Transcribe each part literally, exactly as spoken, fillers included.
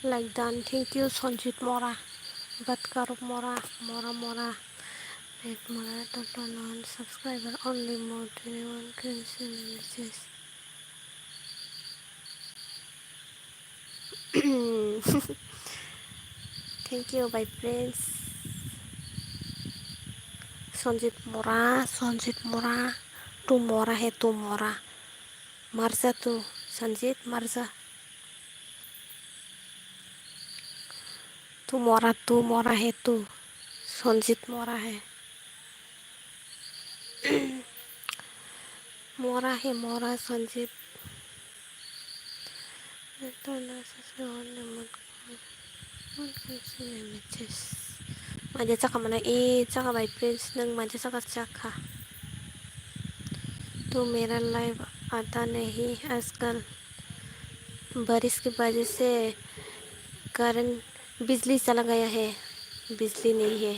Like done. Thank you, Sanjit Mora. Batkar Mora, Mora Mora. Like Mora, total non subscriber only more twenty-one can send message. Thank you, my friends. Sanjit Mora, Sanjit Mora, tu Mora hai, tu Mora. Marja tu, Sanjit, marja. Tu Mora, tu Mora hai, tu. Sanjit Mora hai. Mora hai, Mora, Sanjit. Maja chakha mane, e chakha bai friends, nwng maja chakha chakha. तो मेरा लाइव आता नहीं आजकल, बारिश की वजह से करंट, बिजली चला गया है, बिजली नहीं है,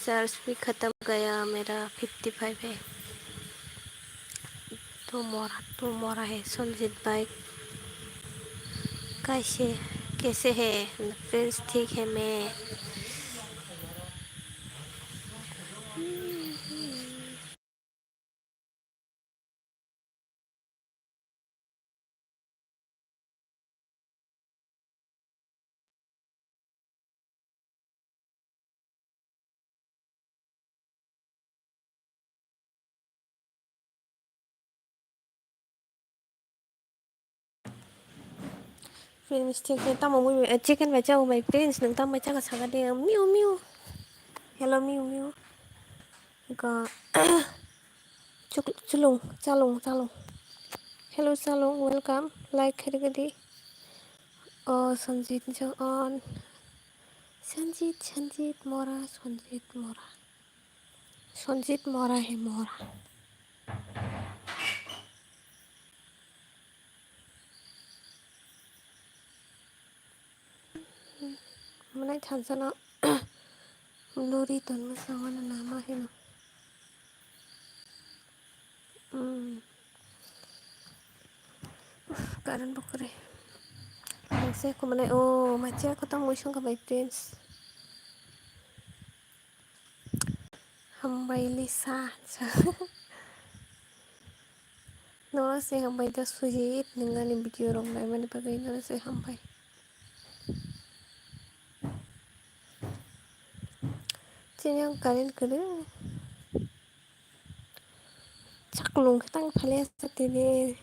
चार्ज भी खत्म गया मेरा, फिफ्टी फाइव है। तो मोरा, तो मोरा है संजीत भाई। कैसे, कैसे है फ्रेंड्स? ठीक है मैं। Friends, chicken tamo mui, eh, chicken bai chao bai friends, nwng tamo chaka saka de, miu miu. Hello, miu miu. Ga, chuk-, chulung, chalung, chalung. Hello, chalung, welcome. Like khairigadi. Oh, Sanjit John. Sanjit, Sanjit Mora, Sanjit Mora. Sanjit Mora hai Mora. Mwnai thansano lori tonma sangano nama hino. Hmm. Current bo kwrwi. Mangse kumanai o machia kotong mui songkha bai friends. Hambai Lisa. Nono se hambai da Sujit, nwng ani video rok naimani bagwi nono se hambai. Chini ang current kwrwi. Chaklung khe tang phale sa tini.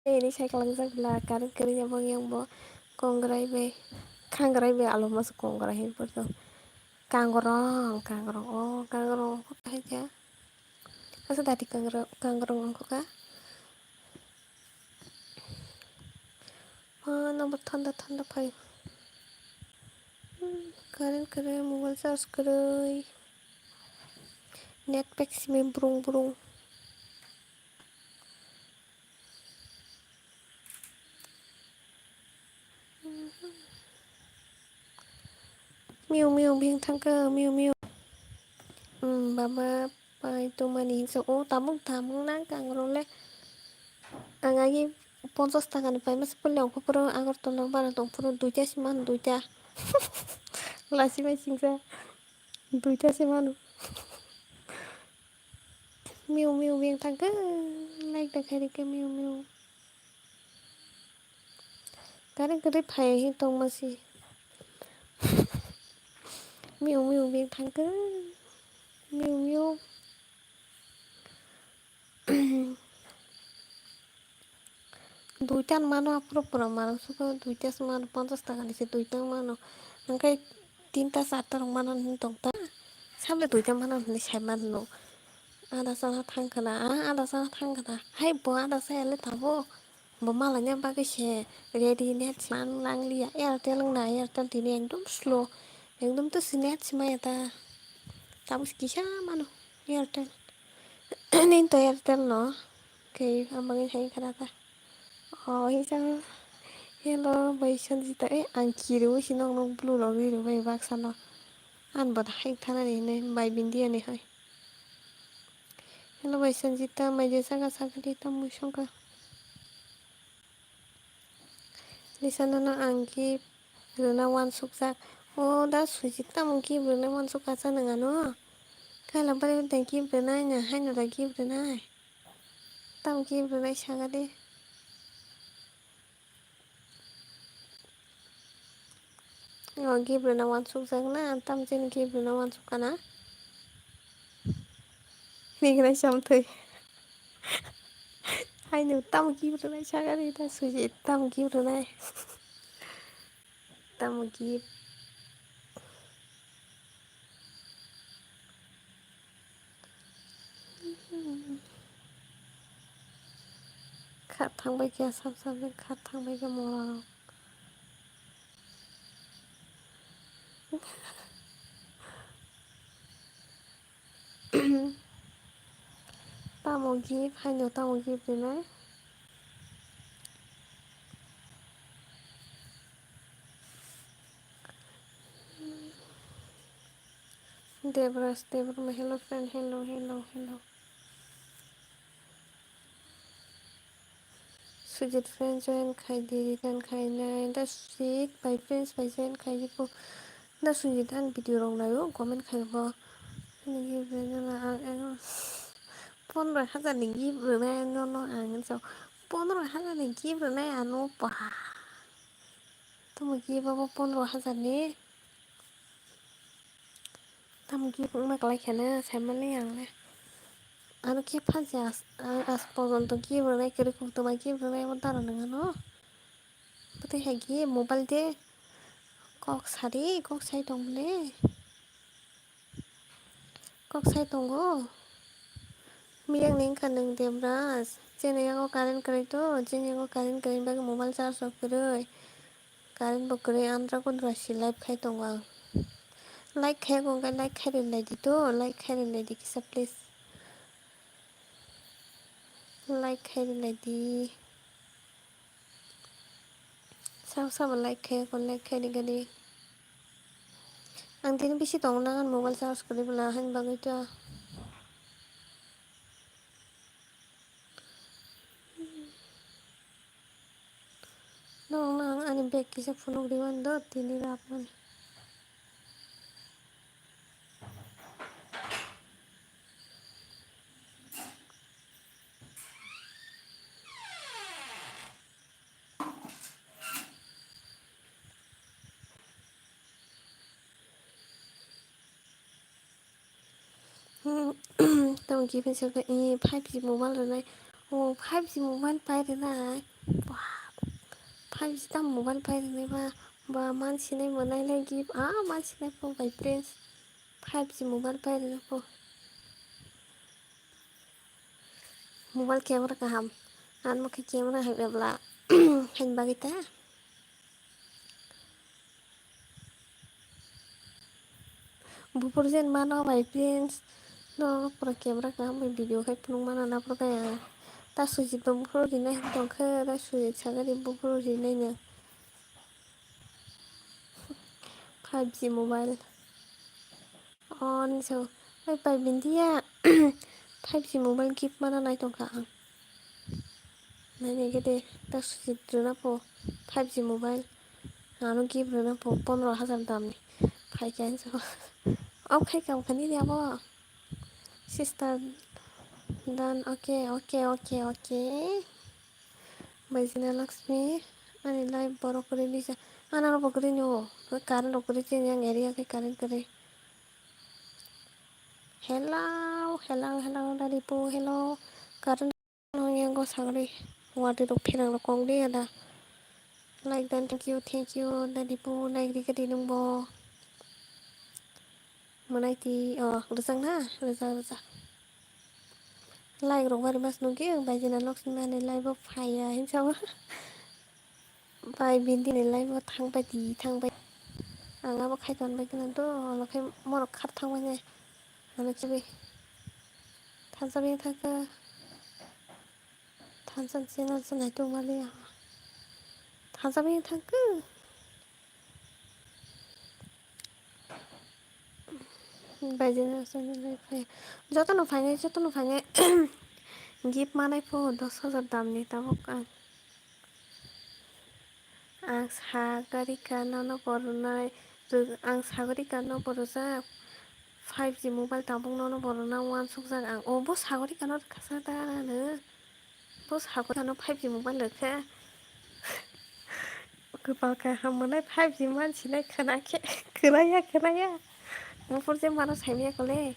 Ini sai kalangjak bla, current kwrwi ya bo yang bo kongrai bai, khangrai bai alo mas kongrai hin porto. Kangrong, kangrong, oh, kangrong ko hai kya? Asa dati kangrong, kangrong ko ka? Ah, number thanda thanda phai. Hmm, current kwrwi, mobile charge kwrwi. Net pack simi brung brung. Miu miu bing thangkha, miu miu. Hmm, baba pai tumani hinsa o tabuk tabuk na kangrong le. Ang agi ponchas taka ni pai masa pulya ongkha puro Agartala bara tong puro duita si man duita. Lasi bai singsa duita si manu. Miu miu bing thangkha, like da khairikhe miu miu. Current kwrwi phai hi tongma si. Miu miu bing thangkha. Miu miu. Duita mano aphuru pura mano suka duita se mano ponchas taka ni se duita mano. Hingke tinta charta rok mano hin tongta. Sable duita mano hinwi sai mano. Ada sana thangkha na, ah, ada sana thangkha na. Hai bo ada saya le tabo. Bo malaina bagwi se ready net man langliya. Airtel wngna Airtel tini ekdom slow. Ekdom to si net si maya ta. Tabuk kisa mano Airtel. Nini to Airtel no. Khe ang bagwi sai khana ta. O hisa. Hello bai Sanjita. Eh, ang kiriwi si nok nok blue rok ri rw bai baksa no. Ang bo hai thana ni hinwi bai bindiya ni hai. Hello bai Sanjita, mai je saka saka di tamo songkha. Lisa nono ang gift rwna uansukjak. O da Sujit tamo gift rwna uansuk kha sa nang ano? Kaila bari bari gift rwnai na haino da gift rwnai. Tamo gift rwnai saka di. O gift rwna uansukjak na, tamo chini gift rwna uansuk kana? Nini samthwi. Haino tamo gift rwnai saka di ta Sujit, tamo gift rwnai. Tamo gift. Kha thangbai khe sab sab kha thangbai khe mora rok. Tamo gift, haino tamo gift rwnai. Debraj, Debraj, hello friend, hello, hello, hello. Sujit friend join khai di, join khai nai. Da Sujit by friends by join khai di po. Da Sujit ang video rok nayo, comment khai bo. Ani gift rwna ang, ang pondro hajar ni gift rwnai no, no ang so pondro hajar ni gift rwnai ano pa. Tamo gift abo pondro hajar ni. Tamo gift wngma kwlai kheno saimani ang le. Ano khe phaji as-, ang as porjonto gift rwnai kwrwi koktwma gift rwnai abo dara nang ano. Bwtwi hai gift mobile de kok sadi kok sai tong le. Kok sai tongo. Miyang ni wngkha nwng Debraj. Chini yago current kwrwi to, chini yago current kwrwi bagwi mobile charge rok kwrwi. Current bo kwrwi andra kundra si live khai tongo ang. Like khai kong khe like khai rilai di to, like khai rilai di kisa please. Like khai rilai di. Sabo sabo like khai kong, like khai ri gadi. Ang tini bisi tongo na mobile charge kwrwi bwla haini bagwi to. Norokno ang ani bag kisa phunuk rwi mano do tini labmani. Hmm, tamo gift hinwi sakha, eh, five G mobile rwnai. Oh, five G mobile pai rwnai. Wah, five G tamo mobile pai rwnai ba, ba man sinai bo nai lai gift, ah, man sinai bo bai prince. Five G mobile pai rwnai bo. Mobile camera kaham. Ang bo khe camera hai bebla. Haini bagwi ta. Buphuru jen mano bai prince no pura camera kaham bai video khai phunuk mano na pura kaya. Ta Sujit bo buphuru rinai tong khe ta Sujit sagari buphuru rinai no. Five G mobile. On so bai pai bindiya. Five G mobile gift mano nai tong kha ang. Nai nai gede ta Sujit rwna po five G mobile. Ano gift rwna po pondro hajar dam ni. Phai khe ang so. Off khai kam khani ni abo. Sister dan, okay, okay, okay, okay. Baijina Lakshmi, ani live borok kwrwi nisa. Ano bo kwrwi ni o. Current rok kwrwi chini yang area khe current kwrwi. Hello, hello, hello, dadi po, hello. Current no yang go sagri. Wadi rok pherang rok kong de ada. Like dan, thank you, thank you, dadi po, like ri kadi nung bo. Manaiti, oh, rwchak na, rwchak, rwchak. Like rok bari mas nugwi ang bai jena Lakshmi mani live o phaiya hinsa o. Bai bindi ni live o thang bai di thang bai. Ang abo khai ton bai gana do, ano khai morok khar thang bai nai. Ano chibi. Thansa bai thangka. Thansa channel se nai tong mali ya. Thansa bai thangka. Bai jena Lakshmi live phai. Joto no phainai, joto no phainai. Gift manai pho dos hajar dam ni tabuk ang. Ang sagarika nono bo rwnai, ang sagarika no bo rwjak, five G mobile tabuk nono bo rwna uansukjak ang. O bo sagarika no rwkha sa da ano, bo sagarika no five G mobile rwkha. Kwpal kaham mwnai five G mansinai khwna khe, khwnaya khwnaya. Buphur je mano saimaya kole.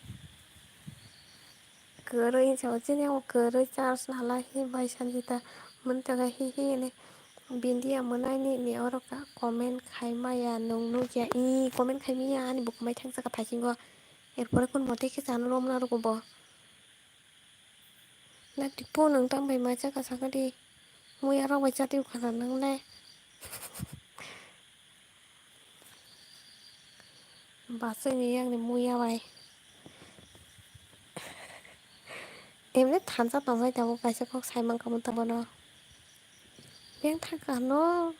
Kwrwi chao chini o kwrwi charge nalai hi bai Sanjita mwntoga hi hi hini bindia mwnai ni ni oro ka comment khai maya nwng nukya i comment khai maya ani bukhumai thangsa ka thaisingo erpore kun mote khe chana romna rwgo bo na tipo nwng tang bai mai chaka sakadi muya rok bai chati ukhana nwng le. Baswkni yakni muya bai. Emne thansa tongjak tabuk kaisa kok sai mankha bo tabano. Beng thangkha no.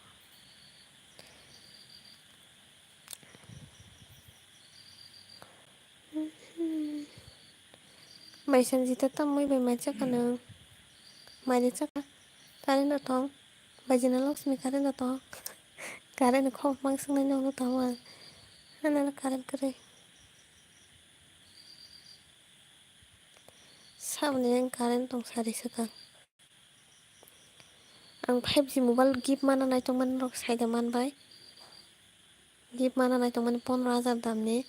Bai Sanjita tamwi bai mai chakha nwng. Mai de chakha. Current no tong. Bai jena Lakshmi current no tong. Current ni khok mang swngnai nokno tamo ang. Hana current kwrwi. Saboni ang current tong sari swkang. Ang five G mobile gift mana naitongmani rok saida manbai. Gift mana naitongmani pondro hajar damni.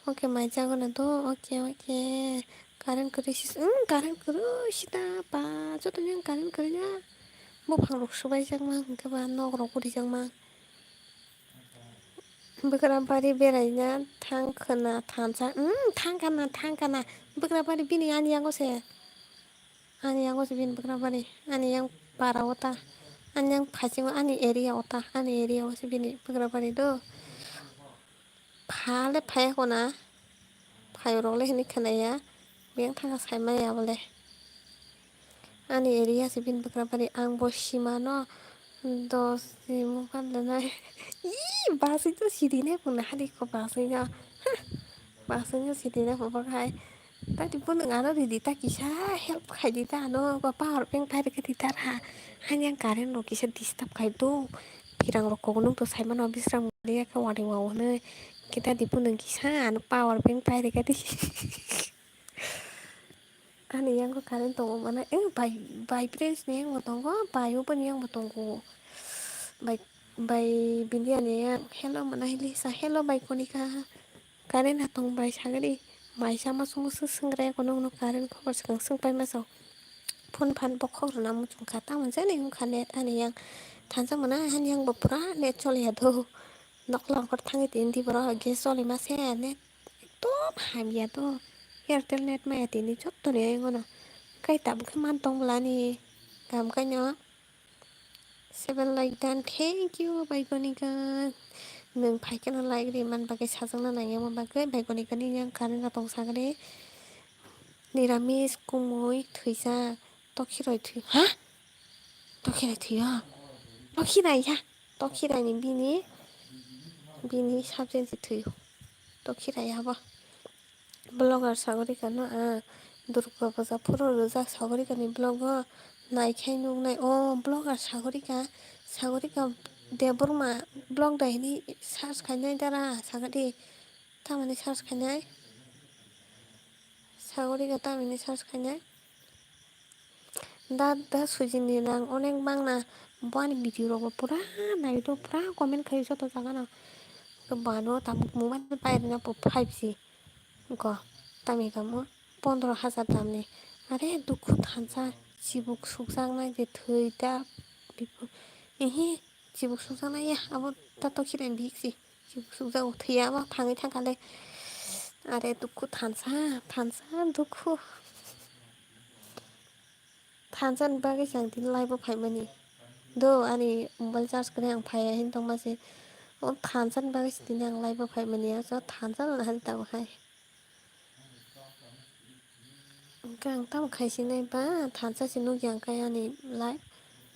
Oke, mai jago na do. Oke, oke. Current kwrwi si, um, current kwrwi sida ba. Joto ni ang current kwrwi ya. Buphang rok subai jakma hwnkhe ba nok rok uri jakma. Bwkra bari beraina thang khwna thansa. Um, thang kana, thang kana. Bwkra bari bini ani yango se. Ani yango se bini bwkra bari. Ani yang para o ta. Ani yang phaisingo ani area o ta. Ani area o se bini bwkra bari do. Pha le phaiya kona. Phai rok le hini khwnaya. Beng thangkha saimaya bole. Ani area se bini bwkra bari. Ang bo sima no dos ni mobile rwnai. Ih, basui to sidi nai puna hadi ko basui no. Basui no sidi nai puna hai. Tadi bo nwng ano ridi ta kisa help khai di ta ano ba power bank pai rwkhe di ta ra. Hani ang current rok kisa disturb khai do. Pirang rok kok nung to sai mano bisram liya khe wari wa hwnwi. Kita di bo nwng kisa ano power bank pai rwkhe di. Ani yango current tongo mana eh bai bai prince ni yango tongo bai obo ni yango tongo. Bai bai bini ani yang hello mana hili sa hello bai konika. Current ha tong bai sagadi bai sama sungo sung sung rai kono no current khobor swkang sung pai masa. Phone phan bokhok rwna muchung kha tamoni jani wngkha net ani yang thansa mana hani yang bo pura net choliya do. Nokla rok thangwi tini di borok gas choli mase net ekdom hamya do. Airtel net maya tini jottoni ayang ono kai tabuk khe man tong bwlani kam kaino. Seven like done, thank you, Baigonika. Nwng phaikhe no like ri man bagwi sajakna nangya bagwi Baigonika ni yang current tong sagri. Niramis kumui thwijak. Tokhirai thwi, ha? Tokhirai thwi, ha? Tokhirai, ha? Tokhirai ni bini, bini subject si thwi. Tokhirai abo. Blogger Sagorika no ang Durga Puja phuru rwjak Sagorika ni blog o naikhai nuknai. O blogger Sagorika, Sagorika Debbarma blog dai hwnwi search khainai dara sagadi. Tamoni search khainai. Sagorika tamoni search khainai. Da da sujini rang onek bangna bo ani video rok bo pura nai do pura comment khai joto jaga no. Bano tabuk mobile pai rwna bo five G go tami kamo pondro hajar damni. Are dukhu thansa chibuk sukjaknai je thwi da bipu ehe chibuk sukjaknai ya abo tato khirai bihik si. Chibuk sukjago thwiya ma thangwi thangkha le. Are dukhu thansa, thansa dukhu. thansa ni bagwi se ang tini live o phaimani. Do ani mobile charge kwrwi ang phaiya hin tongma se. O thansa ni bagwi se tini ang live o phaimani, o thansa no hai tamo hai. Hwnkhe ang tamo khai sinai ba thansa se nukya hwnkhe ani live.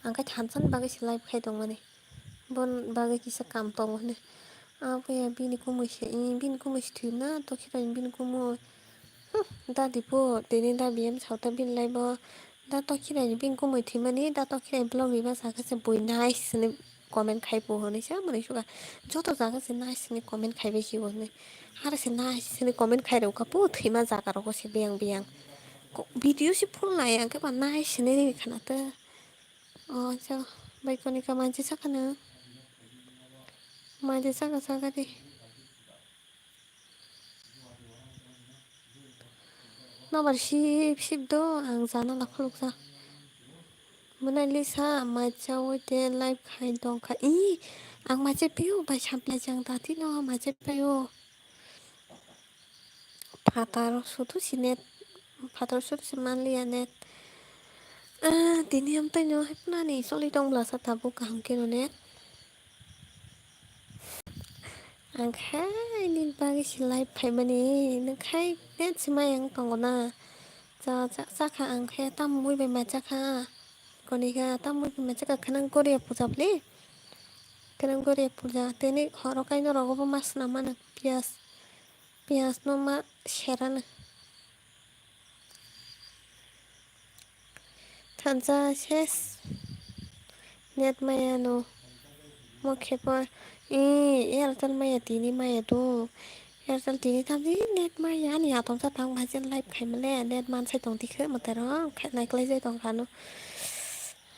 Ang khe thansa ni bagwi se live khai tongmani. Bon bagwi kisa kam tongo hwnwi. Aboya bini kumui se, i bini kumui se thwimna tokhirai bini kumui. Hmm, dadi po tini da B M sauta bini live o. Da tokhirai bini kumui thwimani, da tokhirai vlog riba sakha se bui nice hwnwi comment khai po hwnwi se mwnwi suka. Joto jaga se nice hwnwi comment khai bai si bo hwnwi. Hara se nice hwnwi comment khai rwkha po thwima jaga rogo se biyang biyang. Ko-, video se phul nai ang khe ba nice hwnwi ri khana ta. O, acha, bai koni ka manchi sakha na. Manchi sakha sakha di. Nobar sip sip do ang jana lakhuluksa. Mwnai lisa macha oi te live khai tongkha. I, ang macha pio bai sampla jang dati no macha pio. Phatar sutu si net, phatar sutu si manliya net. Ah, tini amtwi no hepnani soli tong blasa tabuk kaham keno net. Ang khai nini bagwi se live phaimani, nung khai net se mai ang tongo na. Cha, cha, chakha ang khe tam mui bai ma chakha. Koni kha tam mui bai ma chakha khanang goria puja bli. Khanang goria puja, tini horo kaino rogo bo ma swnam mano, piyaj, piyaj no ma serana. Thansa ses. Net maya no. Mo khepa. E, Airtel maya tini maya do. Airtel tini tamni net maya ani atom sa tang bhajen live khai male. Net man sai tong tikhe motero. Khai nai klai jai tong khano.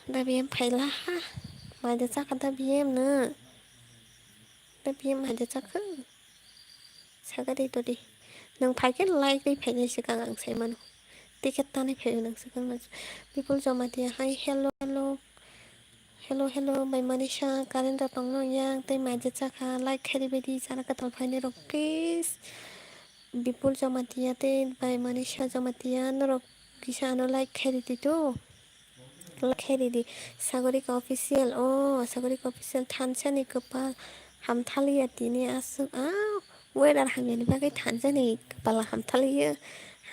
Da B M phai la ha. Mai de chakha da B M no. Da B M mai de chakha. Sagari dodi. Nung phaikhe like ri phainai swkang ang saimano. Ticket tanwi phaio nung swkang nang. Bipul Jamatia hai hello hello. Hello hello bai Manisha current da tongno yang tei maija chakha like khairi baidi chana kwtal phainai rok please. Bipul Jamatia tei bai Manisha Jamatia norok kisa ano like khairi tito. Khe ridi, Sagorika Official, o Sagorika Official thansa ni kwpal hamthaliya tini aswk, ah, weather hamyani bagwi thansa ni kwpal hamthaliya.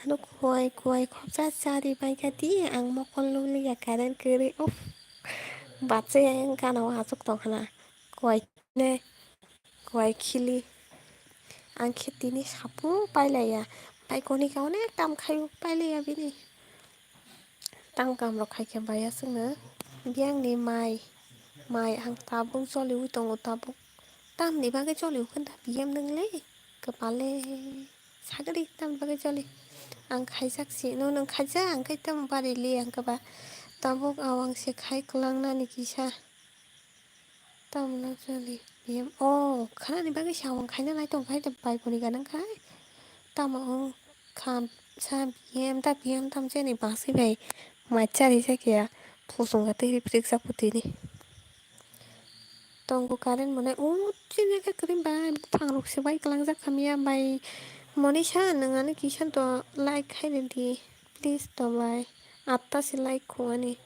Ano kuai kuai khopsa chari baikha di, ang mokol nuliya current kwrwi, uff, bachai ang gana o achuk tongkhana, kuai ne, kuai khili, ang khe tini sapu pailaiya, bai koni ka onek kam khaio pailaiya bini. Tang kam rok khai khe bai aswkno biyang ni mai, mai ang tabuk joliui tongo tabuk. Tamni bagwi joliui khe da biyam nwngle kwpale sagri tamni bagwi joli. Ang khaijak si no nung khaijak ang khe tamo bari li ang khe ba tabuk awang se khai kwlang nani kisa. Tamno joli biyam o khanani bagwi sawang khaina nai tong khai bai boni ganang khai. Tamo wng kha sa biyam ta biyam tam jani baswi bai mai chari jak ya phusung kha tei rik jak putini. Tongo current mwnai o chini khe kwrwi bai buphang rok se bai kwlang jak kha miya bai Monisa nwng ani kisa to like khai rwdi please to bai atta se like khu ani.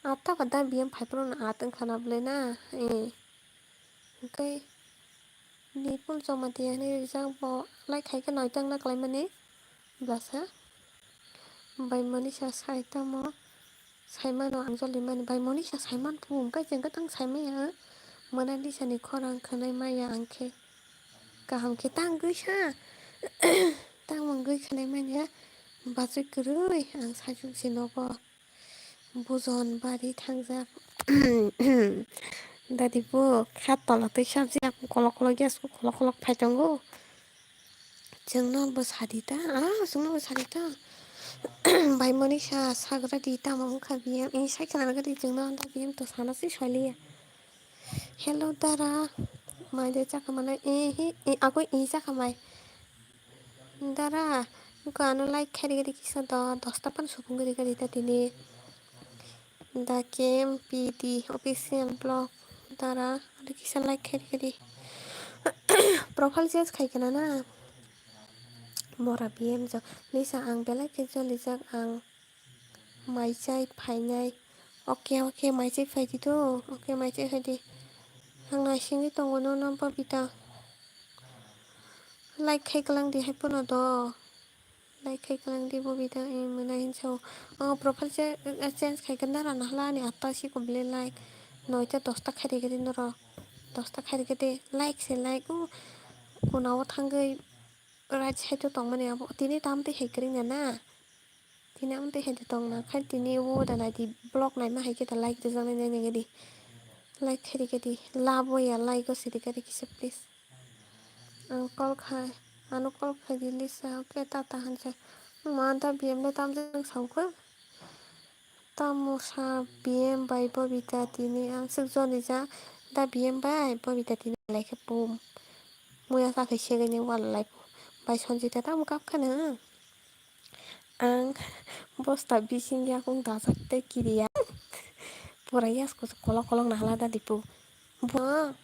Atta ba da biyam phai phuru no at wngkha na bwle na? Eh. Hwnkhe Nipul Jamatia hinwi rijak bo like khai khe noitang na kwlaimani bwlasa. Bai Monisa sai tamo saimano ang jolimani. Bai Monisa saiman phu hwnkhe chwng khe tang saimaya. Monalisa ni khorang khwnai maya ang khe. Kaham khe tang gwi sa. Tang mung gwi khwnai manya. Bachwi kwrwi ang sajwk si nogo. Bujon bari thangjak. Dadi bo kha tola twi sabjak kolok kolok gas kolok kolok phai tongo. Chwngno bo sadi ta, ah, chwngno bo sadi ta. Bai Monisa sagra di tamo wngkha biyem, eh, sai khwlana gari chwngno anta biyem to sana se soiliya. Hello dara, mai de chakha mane, eh, hi, eh, agoi eh chakha mai. Dara, ko ano like khairi gari kisa do, dosta pan supung gari gari ta tini. Da K M P D official blog dara, ano kisa like khairi gari. Profile change khai kana na? Mora B M jo, Lisa ang belai khe jolijak ang. Mai chai phainai. Okay, okay, mai chai phai di to. Okay, mai chai phai di. Ang naisingwi tongo nono Bobita. Like khai kwlang di hai pono do. Like khai kwlang di Bobita, eh, mwnai hinsa o. Oh, profile cha-, eh, change khai khe nara nahla ani atta si complete like. Noita dosta khai rikhe di norok. Dosta khai rikhe di. Like se like. Oh, kuna o thangwi right side o tongmani abo. Tini tam twi hai kwrwngya na. Tini amtwi hai de tongna khai tini o da nai di vlog naima hai khe da like rijak nai nai nai di. Like khai rikhe di. Love o ya like o si rikhe di kisa please. Ang call khai. Ano call khai di Lisa. Okay, tata hansa. Ma da B M le tam jang sao kha. Tamo sa B M bai Bobita tini ang swk joni ja da B M bai Bobita tini lai khe pum. Muya sa khai segani wal lai pu. Bai Sanjita tamo kap khana. Ang bosta bising yakung dajak tei kiriya. Pura yasku kolok kolok nahla da dipu. Bo